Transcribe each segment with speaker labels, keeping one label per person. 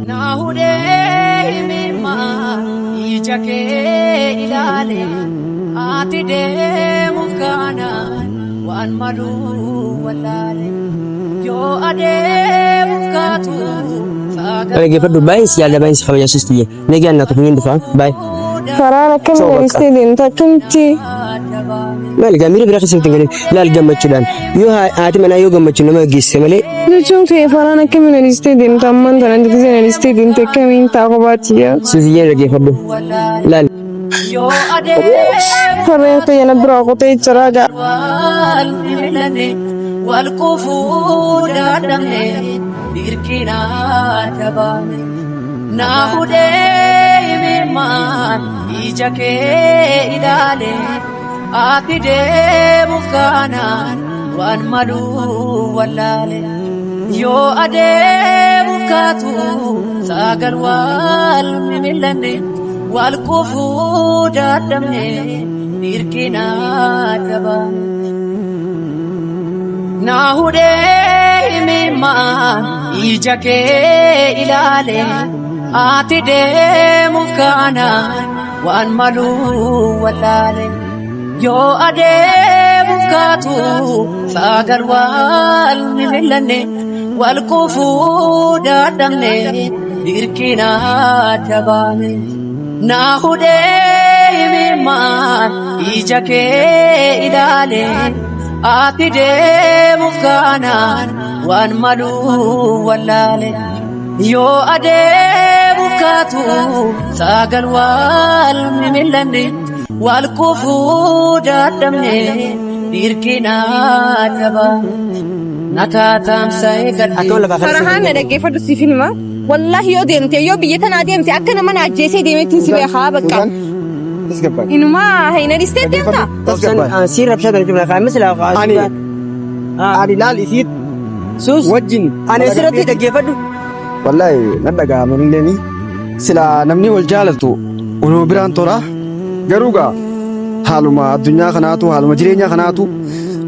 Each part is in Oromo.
Speaker 1: Na hudhee himimmaa ija kee ilaale ati deemuuf kaanaan waan maluu wallaale yoo adeemuuf kaatu
Speaker 2: Dhaggeeffadhu, baay'een si jaalladha, baay'een si kabaja siistiyye. Nagaan naa tufuun dhufa. Baay'ee.
Speaker 3: Faraan akkamiin
Speaker 2: Ta'uu bakka.
Speaker 3: dhiistee deemta akkamitti?
Speaker 2: Maali gaa miira biraa keessatti hin galin. Laal gammachuudhaan. Yoo haati manaa yoo gammachuu nama geessise malee
Speaker 3: Jechuun kee faraan akkamiin dhiistee deemta ammaan tana gisee dhiistee deemte akkamiin ta'a kophaatti yaa.
Speaker 2: Suuziyyeen dhaggeeffadhu. Laal.
Speaker 1: Yoo adeemuuf
Speaker 3: Farreen kiyya na biraa qotee jira gaa.
Speaker 1: wal milanne wal quufuu dadhabne dirqina dabaane na hudhee himimmaan ija kee ilaale ati deemuuf kaanaan waan maluu wallaale yoo adeemuuf kaatu sagal wal mimillanne wal quufuu dadhabne dirqina dabaane. Na hudhee himimmaan ija kee ilaale ati deemuuf kaanaan waan maluu wallaale yoo adeemuuf kaatu sagal wal mimillanne wal quufuu dadhabne dirqina dabaane. Na hudhee himimmaan ija kee ilaale ati deemuuf kaanaan waan maluu wallaale yoo adeemuuf kaatu sagal wal mimillanne wal quufuu dadhabne dirqina dabaane nataa taamsa'ee
Speaker 2: Akkam
Speaker 1: gadhee.
Speaker 2: lafaa kana
Speaker 3: Farahaan na dhaggeeffadhu siif hima. Wallaahi yoo deemte yoo biyya tanaa deemte akka nama na ajjeesee deemeetti si beekaa bakka.
Speaker 4: Suuzaan tasgabbaa'e.
Speaker 3: Inumaa hayna dhiistee deemta.
Speaker 4: Tasgabbaa'e.
Speaker 2: Siin rabshaa tana jechuudha. Kaa'imma silaa
Speaker 4: Ani ani laal isii
Speaker 2: Suus.
Speaker 4: wajjin
Speaker 2: Ani asirratti dhaggeeffadhu.
Speaker 4: Wallahi nan dhaga'ama illee sila namni wal jaalatu waluma biraan tola. Garuu gaa haaluma addunyaa kanaatu haaluma jireenya kanaatu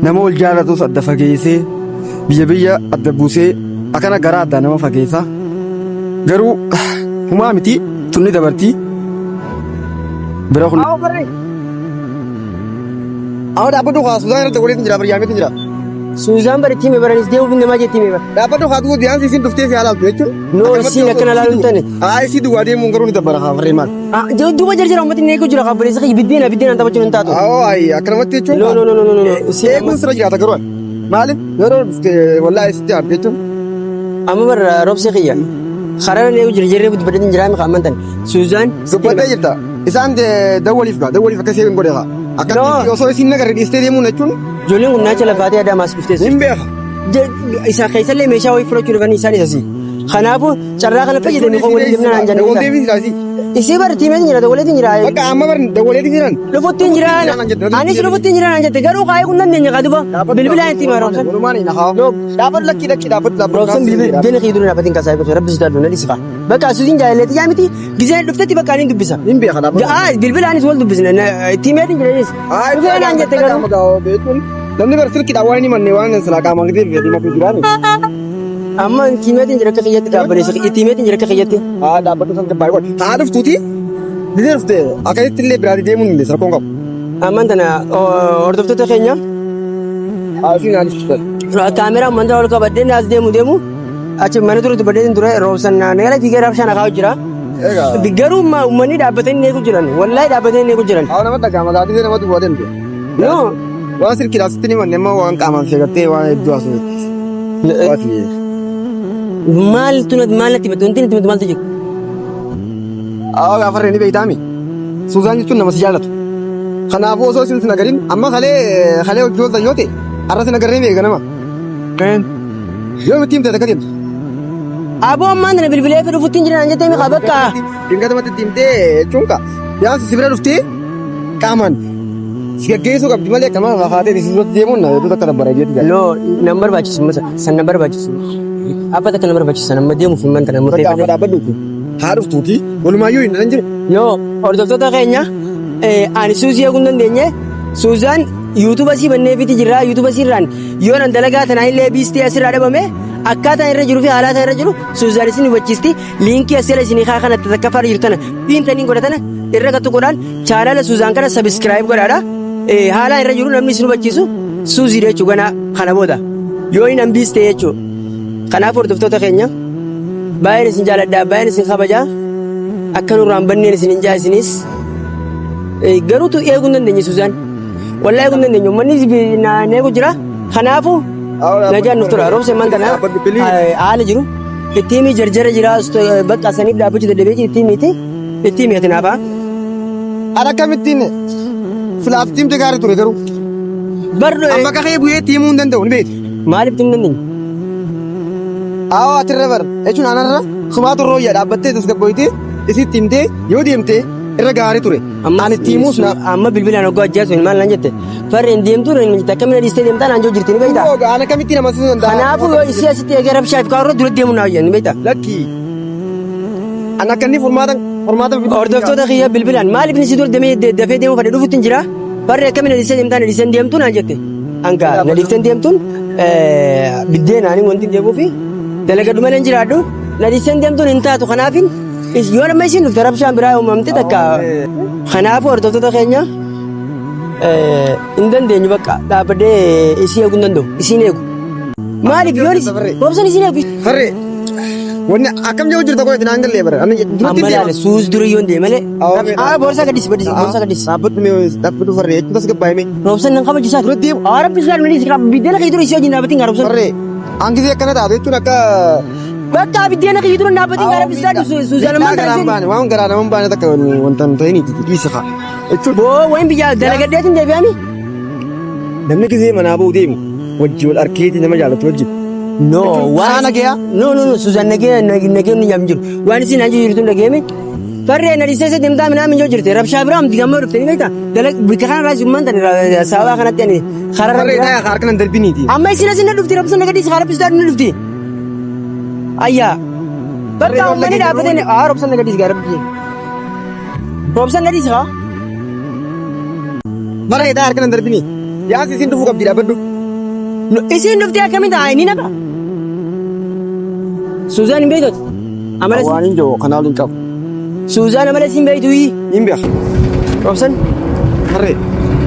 Speaker 4: nama wal jaalatus adda fageessee biyya biyya adda buusee akkana garaa addaa nama fageessa. Garuu humaa miti tunni dabartii bira kun. Awwa dhaabbadhu kaa Suuzaan irratti waliin jira baryaamiitu jira.
Speaker 2: Suuzaan bari itti hime baranis deemuuf namaa jetti hime bara.
Speaker 4: Dhaabbadhu kaa du'u diyaan isiin dhuftee si haalaaltu jechuun.
Speaker 2: No isiin akkana laaluun tane.
Speaker 4: Haa isii duwwaa deemuun garuu ni dabbara kaa farree maal.
Speaker 2: Duuba jira uummatni eeguu jira qabbaneessa kiyya biddeena biddeenaan taphachuun hin taatu.
Speaker 4: Awwa ayi akkanumatti jechuun.
Speaker 2: No no no no no no. Isiin
Speaker 4: Eeguun sirra jiraata garuu ani. Maaliif yeroo dhufte wallaahi sitti aarti jechuun.
Speaker 2: Amma bara roobsi kiyya. Karaa eeguu jira jirree dubbadhee jira mi kaamman tane. Suuzaan.
Speaker 4: Dubbattee jirta. Isaan dawwaliif gaa dawwaliif akkasii hin godhe kaa. Akkatti osoo isiin nagarre dhiistee deemuun jechuun
Speaker 2: Ijoolleen kun naacha lafaatee adaamaas dhuftee.
Speaker 4: hin beeka.
Speaker 2: Isa keessallee meeshaa wayii fudhachuu dhufanii isaan isasi. Kanaafuu carraa kana fayyadamee koo waliin deemnaan aan
Speaker 4: Dawwal
Speaker 2: jennaan.
Speaker 4: deebii jiraasi.
Speaker 2: Isii bara tiimeen jira dawwaleetiin jira.
Speaker 4: Bakka amma bar dawwaleetii jiran.
Speaker 2: Dhufutti hin jiraan. Anis dhufutti hin jiraan jette garuu kaayee kun dandeenya kaa duba. Bilbila itti himaa roobsan.
Speaker 4: Walumaan hin haa. Dhaabbadhu lakkii lakkii dhaabbadhu dhaabbadhu.
Speaker 2: Roobsan bilbila gena kee dura dhaabbatiin kasaa eeguuf rabbi sodaadhu na dhisifa. Bakka asuutiin jaalalleetti yaa miti gizeen dhuftetti bakka ani dubbisa.
Speaker 4: Hin beeka dhaabbadhu.
Speaker 2: Aa bilbilaanis wal dubbisna itti himeetiin jira Dhufee naan jette garuu.
Speaker 4: Namni bar silkiidhaan waan hin himanne waan silaa qaamaan gidee himatu jiraani.
Speaker 2: Amma itti himeetiin jira akka kiyyatti dhaabbaneessa itti himeetiin jira akka kiyyatti.
Speaker 4: Haa dhaabbadhu san gabbaa godhe. Haa dhuftuuti. Gizee dhufte akkasitti illee biraa deemuun hin rakkoon qabu.
Speaker 2: Amman tana hordoftoota keenya
Speaker 4: Haa isin haa dhuftu.
Speaker 2: Kaameraa mandara ol qabadhee as deemu deemu achi mana ture dubbadhee ture roobsan nagala fiigee rabshaan akaa'u jira.
Speaker 4: Egaa.
Speaker 2: Garuu uummanni dhaabbatanii eegu jiran wallaahi dhaabbatanii eegu jiran.
Speaker 4: Haa nama dhaga'ama gaatii nama duwwaa deemte.
Speaker 2: No.
Speaker 4: Waan silkiidhaan sitti hin himanne immoo waan qaamaan seegattee waan hedduu haasofte. Waati.
Speaker 2: Maaltu maal natti himatu wanti natti himatu maaltu jiru?
Speaker 4: Haa gaafarree ni beektaami. Suuzaan jechuun nama si jaallatu. Kanaafuu osoo isin sin agarin amma kalee kalee hojii ooltan yoo ta'e har'a sin agarree meeqa nama. Yoo miti himte akka deemtu.
Speaker 2: Aboo ammaan tana bilbilee fi dhufutti hin jiran jettee miqa bakka.
Speaker 4: Dingatamatti itti himtee jechuun ka yaansi si bira dhuftee qaamaan si gaggeessuu qabdi malee akkama lafaa kaatee si duratti deemuun na hedduu takka dabbara jeetti jaalladha.
Speaker 2: No, nan barbaachisu masa san nan barbaachisu. Abba takka nan barbaachisu san amma deemuuf hin mantana
Speaker 4: Bakka amma
Speaker 2: murteeffadhe.
Speaker 4: dhaabbadhuuti haa dhuftuuti walumaayyuu hin jiru.
Speaker 2: No, hordoftoota keenya ani suuzii eeguu hin dandeenye. Suuzaan yuutuuba sii bannee fiti jirra yuutuuba siirraan yoo nan dalagaa tanaa illee biistee asirraa dhabame Akkaataa irra jiruu fi haalaataa irra jiru Suuzaan isin hubachiisti. Liinkii as jala isinii kaa kanatti takkaffaa jirtu tana piintaniin godhatana irra gattu godhaan chaanaala Suuzaan kana subscribe godhaadha. Haalaa irra jiru namni isin hubachiisu Suuziidha jechuudha ganaa kana booda. Yoo hin hambiis ta'e jechuudha. Kanaaf hordoftoota keenya baay'een isin jaaladha baay'een isin kabaja akka nurraan banneen isin hin jaa isinis garuutu eeguu hin dandeenye Suuzaan. Wallaahi eeguu hin dandeenye uummanni na eegu jira. Kanaafuu nagaan nuuf tura. Roobsee man kana haala jiru itti himi jarjara jira bakka saniif dhaabbachuu dadhabee itti himiiti itti himi ati naafaa.
Speaker 4: Ana akkamittiin filaaf timte gaarii ture garuu.
Speaker 2: Barno
Speaker 4: Amma kakee bu'ee itti himuu hin danda'u ni beekti.
Speaker 2: Maaliif itti himuu hin dandeenye?
Speaker 4: Awoo atirra bar jechuun anarra sumaatu rooyya dhaabbattee tasgabboytee isitti himtee yoo deemte irra gaarii ture. Ani itti himuus na.
Speaker 2: Amma bilbilaan hoggaa ajjeesu maal naan jette? Farreen deemtuu naan jette akkamiin dhiistee deemtaa naan jiru jirti ni beektaa?
Speaker 4: Yoo ana akkamittiin amansiisuu danda'a?
Speaker 2: Kanaafuu yoo isii asitti eegee rabshaa fi kaaroo dura deemuu naa wayya ni beektaa?
Speaker 4: Lakki. Ani akka inni furmaata furmaata
Speaker 2: Hordoftoota kiyya bilbilaan maaliif inni si dura deemee dafee deemuu fedhe dhufuutti hin jira? Farree akkamiin dhiistee deemtaa na dhiistee deemtuu naan jette. Hanga na dhiistee deemtuun biddeenaanii wanti deemuufi dalagadhu malee hin jiraadhu na dhiistee deemtuun hin taatu kanaafin yoo nama isin dhufte rabshaan biraa uumamte takka kanaafuu hordoftoota keenya hin dandeenyu bakka dhaabbadhee isii eeguu hin danda'u isiin eegu maaliif yoon roobsan isiin eegu.
Speaker 4: Farree wanni akkam jedhu jirta qoyati naan gallee bara. Ani duratti
Speaker 2: Amma laale suus dura yoon deeme malee. Aa boorsaa gadhiisi badhiisi boorsaa gadhiisi.
Speaker 4: Dhaabbadhu mee dhaabbadhu farree jechuun tasgabbaa'e mee.
Speaker 2: Roobsan nan kabajisaa.
Speaker 4: Dura deemu.
Speaker 2: Aa rabbi isaan malee biddeena kee dura isii wajjin dhaabbatiin gaa roobsan.
Speaker 4: Farree hangisee akkana taate jechuun akka
Speaker 2: Bakka biddeena kiyya dura dhaabbatiin gara bisaa Suuzaan
Speaker 4: Miidhaa garaa hin baane waan garaa nama hin baane takka wanta hin ta'in itti dhiisi haa. Jechuun
Speaker 2: Boo wayin biyya dalagadheetiin deebi'ami.
Speaker 4: namni gisee manaa ba'u deemu wajji wal arkeetii nama jaalatu wajji.
Speaker 2: No
Speaker 4: Waan nagayaa.
Speaker 2: No no no Suuzaan nagee nagee ni nyaam jiru. Waan isin hanji jirtu dhageeme. Farree na dhiisee deemtaa minaa minjoo jirte rabshaa biraa amti gamma dhufte ni beektaa. Dalag bikka kana raasii ummaan tan sababa kanatti ani kararra
Speaker 4: Farree
Speaker 2: jira.
Speaker 4: taayaa harka nan darbiniiti.
Speaker 2: Amma isin asin na dhufti rabsa na gadhiisi karaa bisaa na dhufti. Ayyaa. Bakka uummanni dhaabbatee haa roobsan na gadhiisi gaara biyya. Roobsan gadhiisi haa.
Speaker 4: Farree taayaa harka nan darbini. Yaasi isin dhufuu qabdi dhaabbadhu.
Speaker 2: Isiin dhuftee akkamiin ta'a inni naqa. Suuzaan hin beektu. Amala
Speaker 4: Waan hin jiru kanaa waliin qabu.
Speaker 2: Suuzaan amala siin beektu.
Speaker 4: Hin beeka.
Speaker 2: Roobsan
Speaker 4: Farree.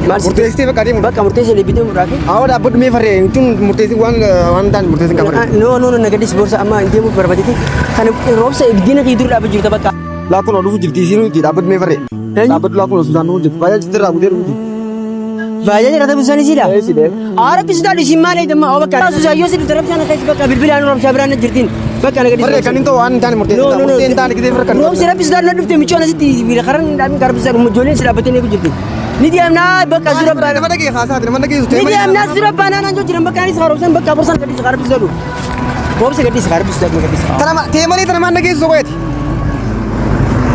Speaker 2: Maal si-
Speaker 4: Murteessitee bakka adeemu.
Speaker 2: Bakka murteessee deebitee muraafi.
Speaker 4: Awwa dhaabbadhu mee farree jechuun murteessi waan waan ta'an murteessin qaba.
Speaker 2: No no no nagadis boorsa amma hin deemuuf barbaadete. Kana roobsa ibiddiina kiyya dura dhaabbachuu jirta bakka.
Speaker 4: Laakuun dhufu jirti isiin itti dhaabbadhu mee farree.
Speaker 2: Eenyu?
Speaker 4: Dhaabbadhu laakuun osoo isaan dhufu jirti. Baay'ee jirti irraa butee dhufu jirti.
Speaker 2: Baay'ee jira ta'uu isaanii siidha.
Speaker 4: Ee sidee.
Speaker 2: Haa rabbi sodaadhu isin maal eegdamma oo bakka. Suusaa yoo si dhufte rabbi sana keessa bakka bilbilaan rabshaa biraan na jirtiin. Bakka nagadis.
Speaker 4: Farree kan hin ta'u waan hin taane murteessin.
Speaker 2: No, no, no.
Speaker 4: Murtee hin taane gisee firra kan.
Speaker 2: Roobsi rabbi sodaadhu na dhufte michoon asitti karaan hin dhaabin rabbi sodaadhu ijoolleen si dhaabbatee eegu jirti. Ni deemnaa bakka zura baana.
Speaker 4: Nama dhagee haasaati nama dhagee
Speaker 2: Ni deemnaa zura baanaa naan jiran bakka anis haaromsan bakka borsaan gadhiisa rabbi sodaadhu. Roobsi gadhiisa rabbi sodaadhu gadhiisa.
Speaker 4: Tanama tee malee tanama dhageessu soqoyati.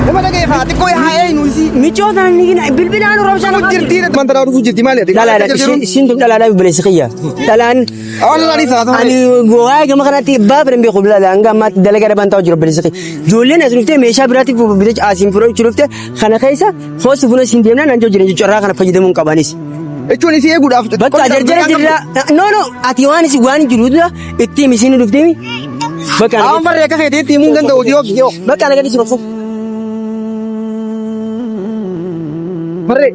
Speaker 4: Nama dhagee haa xiqqoo haa eenyu isii.
Speaker 2: Michoo sana ni bilbilaan roobsaan
Speaker 4: Dhufu jirti man tanaa dhufu jirti maali ati?
Speaker 2: Dhalaadha isheen tun dhalaadha obboleessi kiyya. Dhalaan
Speaker 4: Awwan irraa dhiisa haasawaa.
Speaker 2: ani waa'ee gama kanatti abbaa bira hin beeku bilaala hanga ammaatti dalagaa dhabaan ta'u jiru obboleessi kiyya. Ijoolleen as dhuftee meeshaa biraatti bitach asiin fudhachuu dhufte kana keessa hoosi funa siin deemnaan nan jiru jechuudha carraa kana fayyadamuu hin qabanis.
Speaker 4: Jechuun isii eeguudhaaf.
Speaker 2: Bakka jarjara jirra no no ati waan isin waan jiru dura itti himi isin dhuftee bakka
Speaker 4: Awwan farree akka keetiitti himuu hin danda'u dhiyoo dhiyoo.
Speaker 2: bakka na gadhiisi roobsa.
Speaker 4: Farree.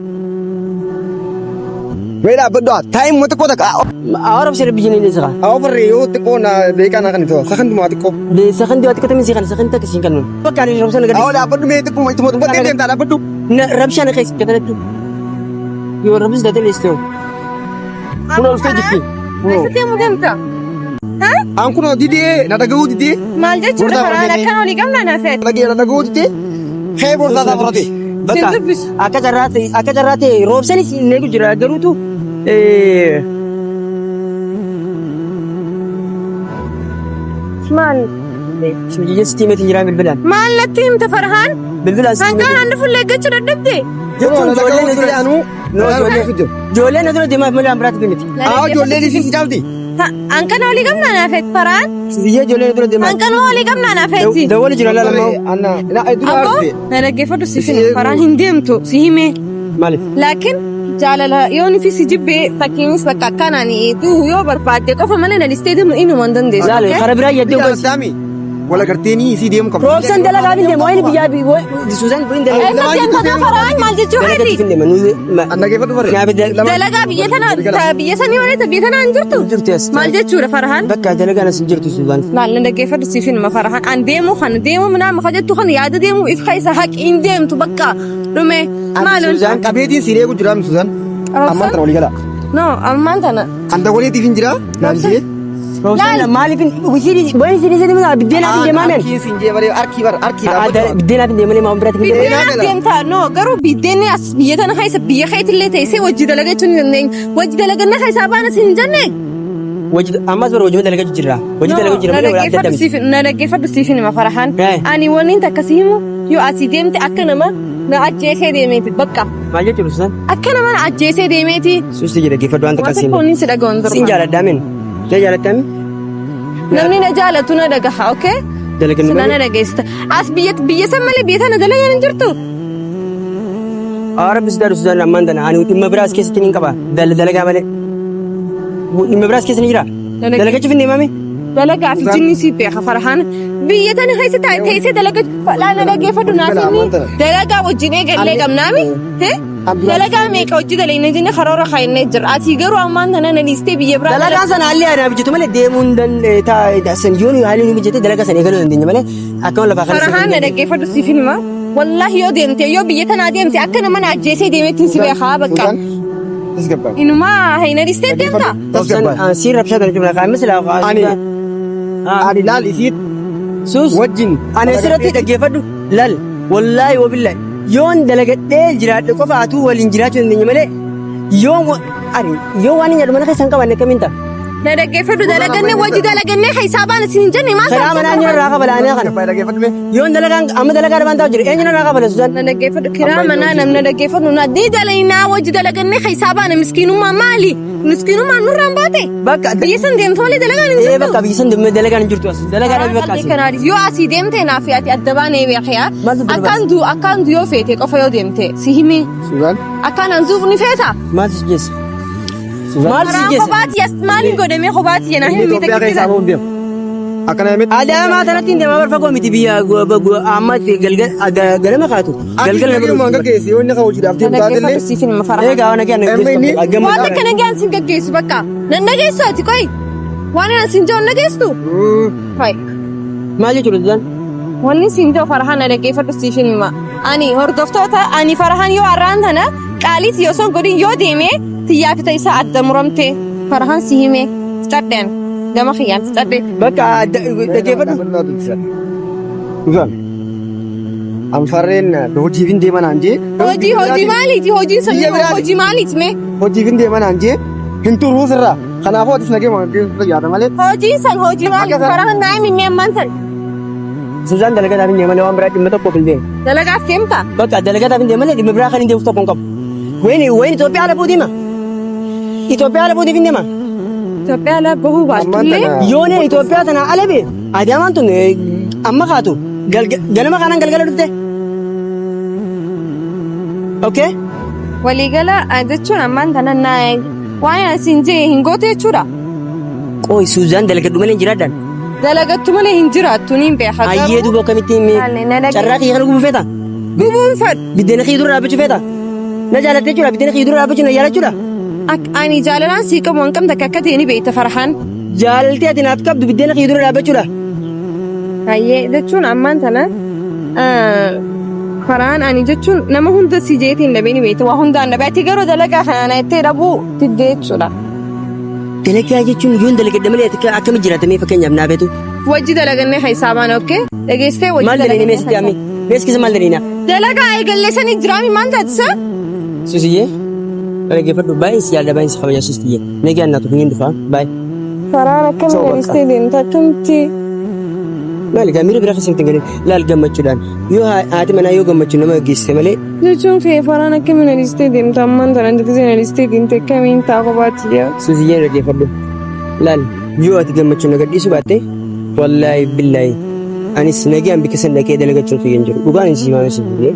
Speaker 4: Wee dhaabbadhu haa taa'ee immoo xiqqoo takka.
Speaker 2: Awwa roobsa rabbi jennee leessa.
Speaker 4: Awwa farree yoo xiqqoo na beekaa na kan ta'u sakandumaa xiqqoo.
Speaker 2: Sakan diwaati qotamee si kan sakan takka siin kennu. Bakka ani roobsa na
Speaker 4: Awwa
Speaker 2: gadhiisi.
Speaker 4: dhaabbadhu mee xiqqoo ittuma dubbattee deemtaa dhaabbadhu.
Speaker 2: Rabshaa na keessa kanatti. Yoo rabbi si taatee
Speaker 4: Kun ol dhuftee jirti.
Speaker 3: Eessa deemuu deemta?
Speaker 4: An kunoo didee na dhaga'uu didee.
Speaker 3: Maal jechuudha
Speaker 4: Borsaa
Speaker 3: karaan
Speaker 4: fudhatee.
Speaker 3: akkana olii qabna na feet.
Speaker 4: Dhagee na dhaga'uu didee. Kee borsaa isaa fudhate.
Speaker 2: Bakka
Speaker 3: Sin dubbisu.
Speaker 2: akka carraa ta'e akka carraa ta'e roobsanis hin eegu jira garuutu
Speaker 3: Maal?
Speaker 2: Sitti himeetiin jira bilbilaan.
Speaker 3: Maal natti himta Farhaan?
Speaker 2: Bilbilaan sitti
Speaker 3: Hanqaan
Speaker 2: himeetiin.
Speaker 3: handi fuullee eeggachuu dadhabde?
Speaker 2: Jechuun ijoolleen na dura
Speaker 4: anuu.
Speaker 2: No, ijoolleen ijoolleen na dura deemaaf malee an biraatti miti.
Speaker 4: Awwa ijoolleen isiin si caalti.
Speaker 3: Hanqana olii qabna na feet Farhaan?
Speaker 2: Biyyee ijoolleen na dura deemaaf.
Speaker 3: Hanqana olii qabna na feeti.
Speaker 2: Dawwali jira laala maa.
Speaker 4: Anna na dura
Speaker 3: Abboo
Speaker 4: argite.
Speaker 3: na dhaggeeffadhu si
Speaker 4: Isin
Speaker 3: fine Farhaan hin deemtu si hime.
Speaker 2: Maaliif?
Speaker 3: Laakiin Jaalala yoo nufi si jibbee fakkeenyis bakka akkanaan du'u yoo barbaadde qofa malee na dhistee deemu inuma hin dandeessu.
Speaker 2: Laal
Speaker 3: Okay?
Speaker 2: kara biraa yaddee
Speaker 4: Biyya
Speaker 2: gosi.
Speaker 4: Alastaami wal agarteenii isii deemu qabdu.
Speaker 2: Roobsan dalagaa hin deemu wayini biyyaa Suuzaan hin dalagaa.
Speaker 3: Eessa deemta gaa Farhaan maal jechuu
Speaker 2: Dalagatti
Speaker 3: keeti?
Speaker 2: hin deema.
Speaker 4: An dhageeffadhu bare.
Speaker 3: Dalagaa biyya tana biyya sanii malee biyya tana hin jirtu.
Speaker 2: Jirtu as.
Speaker 3: Maal jechuudha Farhaan?
Speaker 2: Bakka dalagaan as hin jirtu Suuzaan.
Speaker 3: Maal na dhaggeeffadhu siif hinuma Farhaan. An deemu kan deemu minaa maka jettu kan yaada deemu if keessa haqi hin deemtu bakka dhume. Maal
Speaker 2: Suuzaan
Speaker 4: Qabeetiin si eegu jira Suuzaan. Ammaan tana walii gala.
Speaker 3: No ammaan tana.
Speaker 4: An dawwaleetiif hin jira naan jee.
Speaker 2: Roobsan maaliif wayini si dhiisee deemu biddeenaaf hin deemaa men.
Speaker 4: Arkii siin jee malee arkii bar arkii dhaabbatu.
Speaker 2: Biddeenaaf hin deemalee maa biraatti hin deema.
Speaker 3: Biddeenaaf deemtaa no garuu biddeenni as biyya tana keessa biyya keetillee teessee hojii dalagachuu ni dandeenya. Hojii dalaganna keessaa baana siin hin jenne.
Speaker 2: Ammas bara hojii dalagachuu jirra. Hojii dalagachuu jirra malee adda adda miti.
Speaker 3: Na dhaggeeffadhu siif hima Farhaan. Ani wanni takka si himu yoo asii deemte akka nama na ajjeesee deemeeti bakka.
Speaker 2: Maal jechuudha Suuzaan?
Speaker 3: Akka nama na ajjeesee deemeeti.
Speaker 2: Suusti jedha dhaggeeffadhu waan takka
Speaker 3: Waan
Speaker 2: siin.
Speaker 3: tokko wanni si dhaga'u hin
Speaker 2: Siin
Speaker 3: jiru.
Speaker 2: jaaladhaa men. Na jaalattaa min?
Speaker 3: Namni na jaalatu na dhagaha okay?
Speaker 2: Dalagannu
Speaker 3: Sila na
Speaker 2: malee.
Speaker 3: dhageessita. As biyya biyya san malee biyya tana dalagaan hin jirtu.
Speaker 2: Rabbi si daru Suuzaan ammaan tana ani dhimma biraas keessatti hin qaba. Dalagaa malee. Dhimma biraas keessa ni jira. Dalagachuuf hin deemame.
Speaker 3: Dalagaa fi jinni si beeka Farhaan. Biyya tana keessa teessee dalagachuu laala dhaggeeffadhu naaf inni dalagaa wajjin eegallee qabnaami. Dalagaa meeqa hojii dalagne jennee karoora kaayannee jirra. Ati garuu ammaan tana na dhiistee biyya biraa
Speaker 2: Dalagaan sana haalli aadaa mijatu malee deemuu hin dandeenye. Yoo haalli nu mijate dalagaa sana eegaluu dandeenya malee akkama lafaa kana.
Speaker 3: Farhaan na dhaggeeffadhu siif hima. Wallaahi yoo deemte yoo biyya tanaa deemte akka nama na ajjeesee deemeetti si beekaa bakka.
Speaker 4: Tasgabbaa'e.
Speaker 3: Inumaa hin dhiistee deemta.
Speaker 4: Tasgabbaa'e.
Speaker 2: Siin rabshaa tana cimna qaama silaa.
Speaker 4: Ani ani laal isii
Speaker 2: Suus.
Speaker 4: wajjin.
Speaker 2: Ani asirratti dhaggeeffadhu lal wallaahi wabillahi yoon dalagadhee jiraadhe qofa atuu waliin jiraachuu dandeenya malee yoon ani yoo waan hin nyaadhu mana keessa hin qabanne akkamiin ta'a?
Speaker 3: Na dhaggeeffadhu dalagannee wajji dalagannee keessaa baana siin hin jenne maal
Speaker 2: Karaa manaa eenyu irraa qabala ani kana.
Speaker 4: Dhaggeeffadhu mee.
Speaker 2: Yoon dalagaan amma dalagaa dhabaan taa'u jira eenyu irraa qabala Suzaan?
Speaker 3: Na dhaggeeffadhu kiraa manaa namna dhaggeeffadhu na ni dalagnaa wajji dalagannee keessaa baana miskiinummaa maali? Miskiinummaan nurraan baate?
Speaker 2: Bakka
Speaker 3: Biyya san deemtu malee dalagaan hin
Speaker 2: ee
Speaker 3: jirtu.
Speaker 2: bakka biyya san deemee dalagaan hin jirtu as dalagaa dhabii bakka
Speaker 3: Qalbii
Speaker 2: as.
Speaker 3: kanaa yoo asii deemte naaf ati adda baanee beekiyaa.
Speaker 2: Maaltu dura
Speaker 3: Akkaan du akkaan du yoo feete qofa yoo deemte si himi.
Speaker 4: Suzaan.
Speaker 3: Akkaan anzuuf ni feeta.
Speaker 2: Maaltu si geessa? Maaltu si
Speaker 3: Karaa
Speaker 2: geessa?
Speaker 3: kophaati as maaliin godhamee kophaati jenna
Speaker 4: Inni
Speaker 3: hin
Speaker 4: Itoophiyaa keessaa bahuun deemu. Akkana himee.
Speaker 2: Adaamaa tanatti hin deemaa barfa miti biyya amma galgala ganama kaatu. Galgala
Speaker 4: Galgala nama gaggeessi yoo inni kan hojiidhaaf deemu taatellee.
Speaker 3: Siif hin mafara.
Speaker 2: Egaa waan nagaan
Speaker 4: Amma inni-
Speaker 3: Waan akka nagaan sin gaggeessu bakka. Nan nageessu ati qoyi. Waan ani sin jedhu nageessu. Fayi.
Speaker 2: Maal jechuudha Suzaan?
Speaker 3: Wanni siin jedhu Farhaan na dhaggeeffadhu siif hin hima. Ani hordoftoota ani Farhaan yoo har'aan tana qaaliiti osoo hin godhin yoo deeme tiyyaa fi isaa adda muramte Farhaan si hime fixadheen gama kiyyaan fixadhe.
Speaker 2: Bakka dhaggeeffadhu.
Speaker 4: Suzaan. Anfarreen hojiif hin deeman aan jee.
Speaker 3: Hojii hojii maaliiti hojiin sun
Speaker 4: Biyya biraati.
Speaker 3: hojii maaliiti mee?
Speaker 4: Hojiif hin deeman aan jee. Hin turuu sirraa. Kanaafuu atis nagee yaada malee.
Speaker 3: Hojiin san hojii maaliiti Farhaan naa himi mee ammaan san
Speaker 2: Suzaan dalagataaf hin deemalee waan biraa dhimma tokkoof hin deemu.
Speaker 3: dalagaaf deemta?
Speaker 2: Bakka dalagataaf hin deemalee dhimma biraa kan hin deemuuf tokko hin qabu. Wayini wayini Itoophiyaa ala buutii hima. Itoophiyaa ala buutiif hin deema.
Speaker 3: Itoophiyaa ala bahuu baatullee
Speaker 2: Yoon Itoophiyaa tana ala bee Adaamaan tun amma kaatu ganama kaanaan galgala dhufte. Okay?
Speaker 3: Waliigala jechuun ammaan tana naa waan ani siin jee hin gootu jechuudha.
Speaker 2: Qooyi Suzaan dalagadhu malee hin jiraadhaan.
Speaker 3: Dalagattu malee hin jiraattu niin beeka.
Speaker 2: Ayyee duuba akkamitti carraa kiyya kana gubuu feeta?
Speaker 3: Gubuun fedhu.
Speaker 2: Biddeena kiyya dura dhaabbachuu feeta? Na jaalatte jechuudha biddeena kiyya dura dhaabbachuu na jaalachuudha?
Speaker 3: Ani jaalalaan sii qabu waan qabda akka ta'e ni beekta Farhaan.
Speaker 2: Jaalaltee ati naaf qabdu biddeena kiyya dura dhaabbachuudha.
Speaker 3: Ayyee jechuun ammaan tana Farhaan ani jechuun nama hunda si jeetiin dhabee ni beekta waa hundaan dhabee ati garuu dalagaa kanaan jettee dhabuu diddee jechuudha.
Speaker 2: Dalagaa jechuun yoon dalagadhe malee ati akkamitti jiraata mee fakkeenyaaf naa beetu?
Speaker 3: Wajji dalagannee keessaa baana okkee dhageessitee wajji
Speaker 2: Maal dalagne mee sitti ammi? Mee sikkisa maal dalagnaa?
Speaker 3: Dalagaa eegallee sanii jiraami maal taatisa?
Speaker 2: Susiyyee dhaggeeffadhu baay'ee si jaalladha baay'ee si kabaja susiyyee. Nagaan naa tufu hin dhufa baay'ee.
Speaker 3: Farhaan akkamitti lalistee deemta akkamitti?
Speaker 2: Maali gaa miira biraa keessa hin galin laal gammachuudhaan yoo haati manaa yoo gammachuu nama geessise malee.
Speaker 3: Jechuun kee Farhaan akkamiin lalistee deemta ammaan tana gisee lalistee deemte akkamiin taa kophaatti yaa.
Speaker 2: Susiyyee dhaggeeffadhu laal yoo ati gammachuu na gadhiisuu baatte wallaahi billaahi anis nagaan bikka san dhaqee dalagachuun kiyya hin jiru dhugaan hin siimaan si fuudhee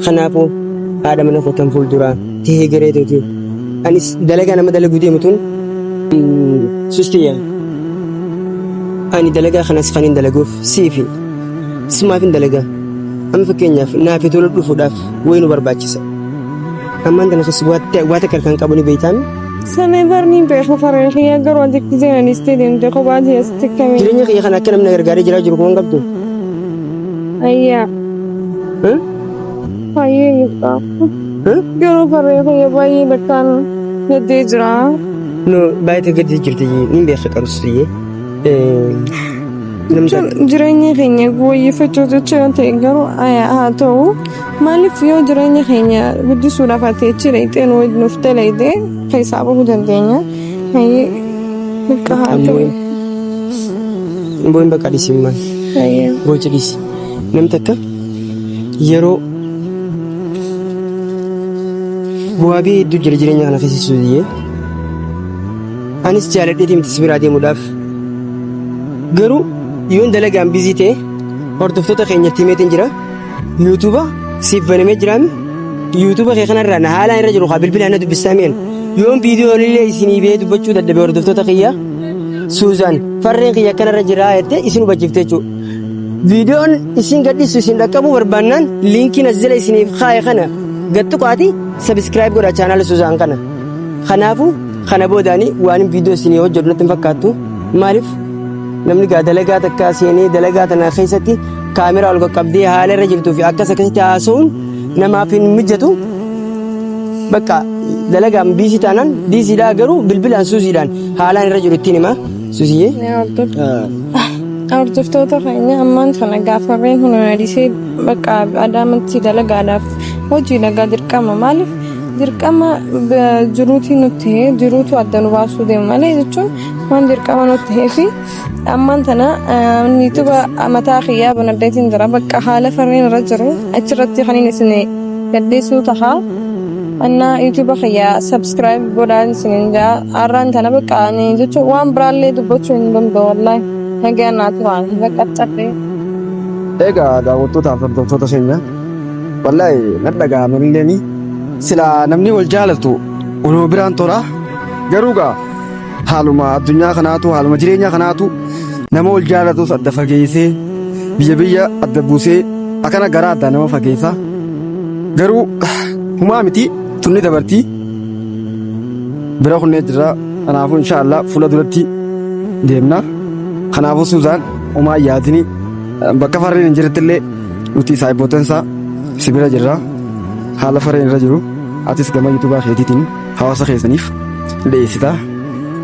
Speaker 2: kanaafuu Haadha mana koo tan fuulduraa tahee garee teeti. Anis dalagaa nama dalaguu deemu tun sustiyya. Ani dalagaa kanas kan hin dalaguuf siifi. Sumaaf hin dalagaa. Amma fakkeenyaaf naafi tola dhufuudhaaf wayi nu barbaachisa. Ammaan tana keessa waa takka kan qabu ni beektaami.
Speaker 3: Sana bar ni beeka fareen kiyya garuu ati gisee na dhiistee deemte kophaa tiyya sitti akkamii.
Speaker 2: Jireenya kiyya kana akka namni na gargaaree jiraa jiru kuma hin qabdu.
Speaker 3: Ayyaa. Baay'ee miidhaa. Garuu farree kiyya baay'ee bakkaan gaddee jira.
Speaker 2: No baay'ee gaddee jirti niin beeka qarus. Namni
Speaker 3: Jechuun jireenya keenya wayyeeffachuu jecha yoo ta'e garuu haa ta'u maaliif yoo jireenya keenya guddisuudhaaf ati achi dhaqxee nu wajjin nuuf dalagde keessaa bahuu dandeenya. Hayyee bakka haa ta'u.
Speaker 2: Booyin bakka dhiisi maal.
Speaker 3: Hayyee.
Speaker 2: Boocha dhiisi. Namni takka yeroo bu'aa biyya hedduu jira jireenya kana keessa suuziyyee. Anis jaaladheetii miti si biraa deemuudhaaf. Garuu yoon dalagaan bizii ta'e hordoftoota keenyatti himeetiin jira. Yuutuuba siif banamee jiraami. Yuutuuba kee kanarraa na haalaan irra jiru haa bilbilaan na dubbistaa mi'an. Yoon viidiyoo illee isinii bee dubbachuu dadhabe hordoftoota kiyya Suuzaan farreen kiyya akkanarra jira jettee isin hubachiifte jechuudha. Viidiyoon isin gadhiisu isin dhaqqabuu barbaannaan liinkiin as jala isiniif kaaye kana gad tuqaati sabiskiraayib godha chaanaala Suuzaan kana. Kanaafuu kana boodaani waan viidiyoo isinii hojjedhu natti hin fakkaattu. Maaliif namni gaa dalagaa takka seenee dalagaa tana keessatti kaameraa ol qaqqabdee haala irra jirtuu fi akkas akkasitti haasa'uun namaaf hin mijatu. Bakka dalagaan biisii taanaan biisiidhaa garuu bilbilaan suuziidhaan haalaan irra jiru ittiin hima. Suuziyyee.
Speaker 3: Hordoftoota keenya ammaan tana gaafa reen hunda dhiisee bakka Adaamatti dalagaadhaaf hojii dhagaa dirqama maaliif dirqama jiruutii nutti ta'e jiruutu adda nu baasuu deema malee jechuun waan dirqama nutti ta'ee fi ammaan tana yuutuuba mataa kiyyaa banadheetiin jira bakka haala farreen irra jiru achirratti kan inni isin gaddeessuu taha. Annaa yuutuuba kiyyaa subscribe godhaan isinin jaa har'aan tana bakka ani jechuun waan biraallee dubbachuu hin danda'u wallaahi nagaan naa turaa bakka cadhee.
Speaker 4: Egaa daawwattootaaf hordoftoota keenya wallaahi nan dhaga'amanillee silaa namni wal jaalatu waluma biraan tola garuu gaa haaluma addunyaa kanaatu haaluma jireenya kanaatu nama wal jaalatus adda fageessee biyya biyya adda buusee akkana garaa addaa nama fageessa garuu humaa miti tunni dabartii bira kunnee jirra kanaafuu inshaallah fuula duratti deemna kanaafuu Suuzaan humaa yaadini bakka farreen hin jirretti illee nuti saahibbootansaa si bira jirra haala farreen irra jiru atis gama yuutubaa keetiitiin hawaasa keessaniif dhiyeessita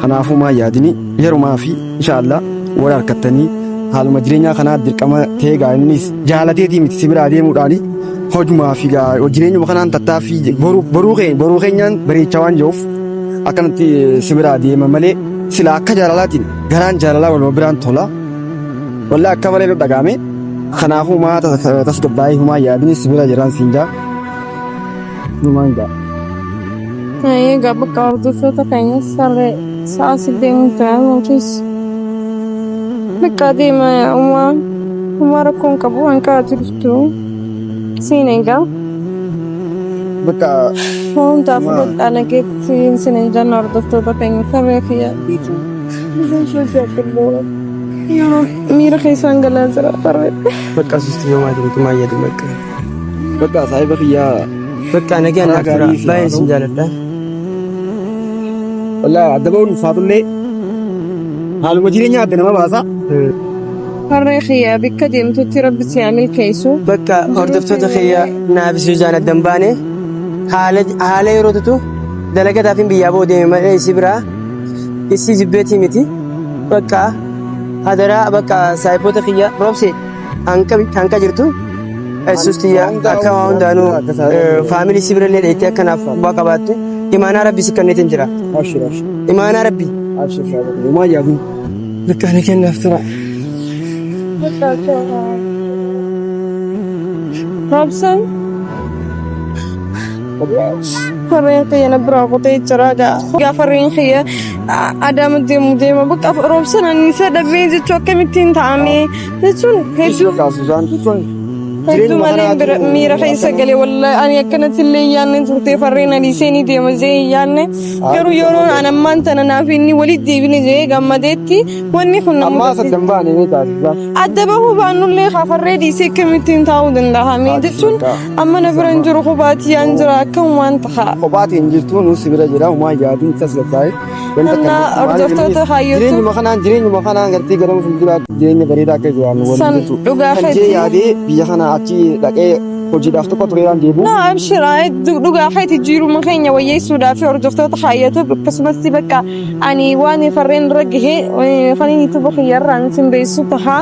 Speaker 4: kanaafuu maa yaadini yerumaa fi inshaallah wal harkattanii haaluma jireenyaa kanaa dirqama ta'ee gaa innis jaalateetii miti si biraa deemuudhaani hojumaa fi gaa jireenyuma kanaan tattaaffii boruu keenyaan bareechaa waan jiruuf akkanatti si biraa deema malee sila akka jaalalaatiin garaan jaalalaa waluma biraan tola wallaa akka malee nu dhagaame kanaafuu maa tasgabbaa'ee humaa yaadini si bira jiraan siin jaa numaan jaa.
Speaker 3: Egaa bakka hordoftoota keenya saree sa'a si deemu ta'an yookiis bakka deema uumaa uumaa rakkoon qabu hanqa ati dhuftu siin egaa.
Speaker 4: Bakka
Speaker 3: Hundaafuu bakka nageetti sin hin jenna hordoftoota keenya saree kiyya. Yeroo miira keessaan galaa jira saree.
Speaker 2: Bakka suusti yoo maatii miti maa yaadu bakka.
Speaker 4: Bakka saahiba kiyyaa
Speaker 2: Bakka nagaan
Speaker 4: karaa
Speaker 2: naaf tura.
Speaker 4: gaarii si haa
Speaker 2: Baay'een
Speaker 4: ta'u.
Speaker 2: sin jaaladha.
Speaker 4: Wallaahi adda ba'uun ulfaatullee haaluma jireenyaa adda nama baasa.
Speaker 3: Harree kiyya bikka deemtutti rabbi si haa milkeessu.
Speaker 2: Bakka hordoftoota kiyya naaf Suuzaan adda hin baane haala haala yeroo tutu dalagataaf hin biyyaa ba'u deeme malee isi biraa isii jibbeetii miti. Bakka hadaraa bakka saahiboota kiyya roobse hanqa jirtu. Yesuus tiyya akka waa hundaanuu faamilii si birallee dheettee akka naaf bu'aa qabaattu imaanaa rabbi si kenneetiin jira.
Speaker 4: Abshir abshir.
Speaker 2: Imaanaa rabbi.
Speaker 4: Abshir saahiba kiyya. Homaa yaadin.
Speaker 2: Bakka ana kennaaf tura.
Speaker 3: Roobsan farreen kiyya na biraa qotee jira gaa. Gaa farreen kiyya adaama deemu deema bakka roobsan ani isa dhabee jechuu akkamittiin ta'ame jechuun hedduu.
Speaker 4: Bakka Suzaan.
Speaker 3: Hedduu
Speaker 4: Jireenyuma
Speaker 3: malee
Speaker 4: kanaatu
Speaker 3: bira miira keessa
Speaker 4: akkana.
Speaker 3: gale wallahi ani akkanatti illee hin yaadne turte farreen ani ishee ni deema jee hin yaadne garuu yeroon an ammaan tana naaf inni walitti deebine jee gammadeetti wanni kun na
Speaker 4: Ammaa
Speaker 3: mudate.
Speaker 4: saddan baane ni taasisa.
Speaker 3: Adda bahuu baannullee kaa farree dhiisee akkamittiin taa'uu danda'a mee jechuun amma na bira hin jiru kophaatti yaan jira akkam waan ta'a.
Speaker 4: Kophaatiin hin jirtu nus si bira jira homaa yaadin tasgabbaa'e. Wanta
Speaker 3: Annaa
Speaker 4: kana maaliif
Speaker 3: hordoftoota
Speaker 4: innis
Speaker 3: hayyootu
Speaker 4: jireenyuma kanaan jireenyuma kanaan gartee gara fuulduraatti jireenya bareedaa akka jiraannu waliin
Speaker 3: san
Speaker 4: jechuudha.
Speaker 3: dhugaa
Speaker 4: Kan jee
Speaker 3: keetii.
Speaker 4: yaadee biyya kana achi dhaqee hojiidhaaf tokko tureeraan deebi'u.
Speaker 3: Na abshira dhugaa keeti jiruma keenya wayyeessuudhaaf hordoftoota hayyootu akkasumas bakka ani waan farreen irra gahee kan inni tuba kiyyarraan sin beessu tahaa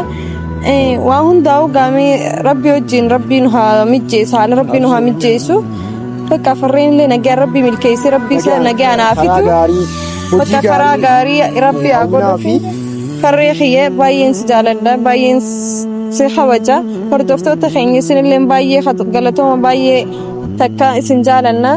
Speaker 3: waa hundaa'u gaamee rabbi wajjin rabbi nu haa mijjeessu haala rabbi nu haa mijjeessu. Bakka farreen illee nagaan rabbi milkeessee rabbi isa nagaan haa
Speaker 4: Karaa
Speaker 3: fidu.
Speaker 4: gaarii, hojii
Speaker 3: Bakka karaa
Speaker 4: gaarii
Speaker 3: gaarii rabbi haa
Speaker 4: hawwinaa
Speaker 3: godhufi.
Speaker 4: fi
Speaker 3: Farree kiyya baay'een si jaaladha baay'een si kabaja. Hordoftoota keenya isinillee baay'ee galatooma baay'ee takka isin jaalanna.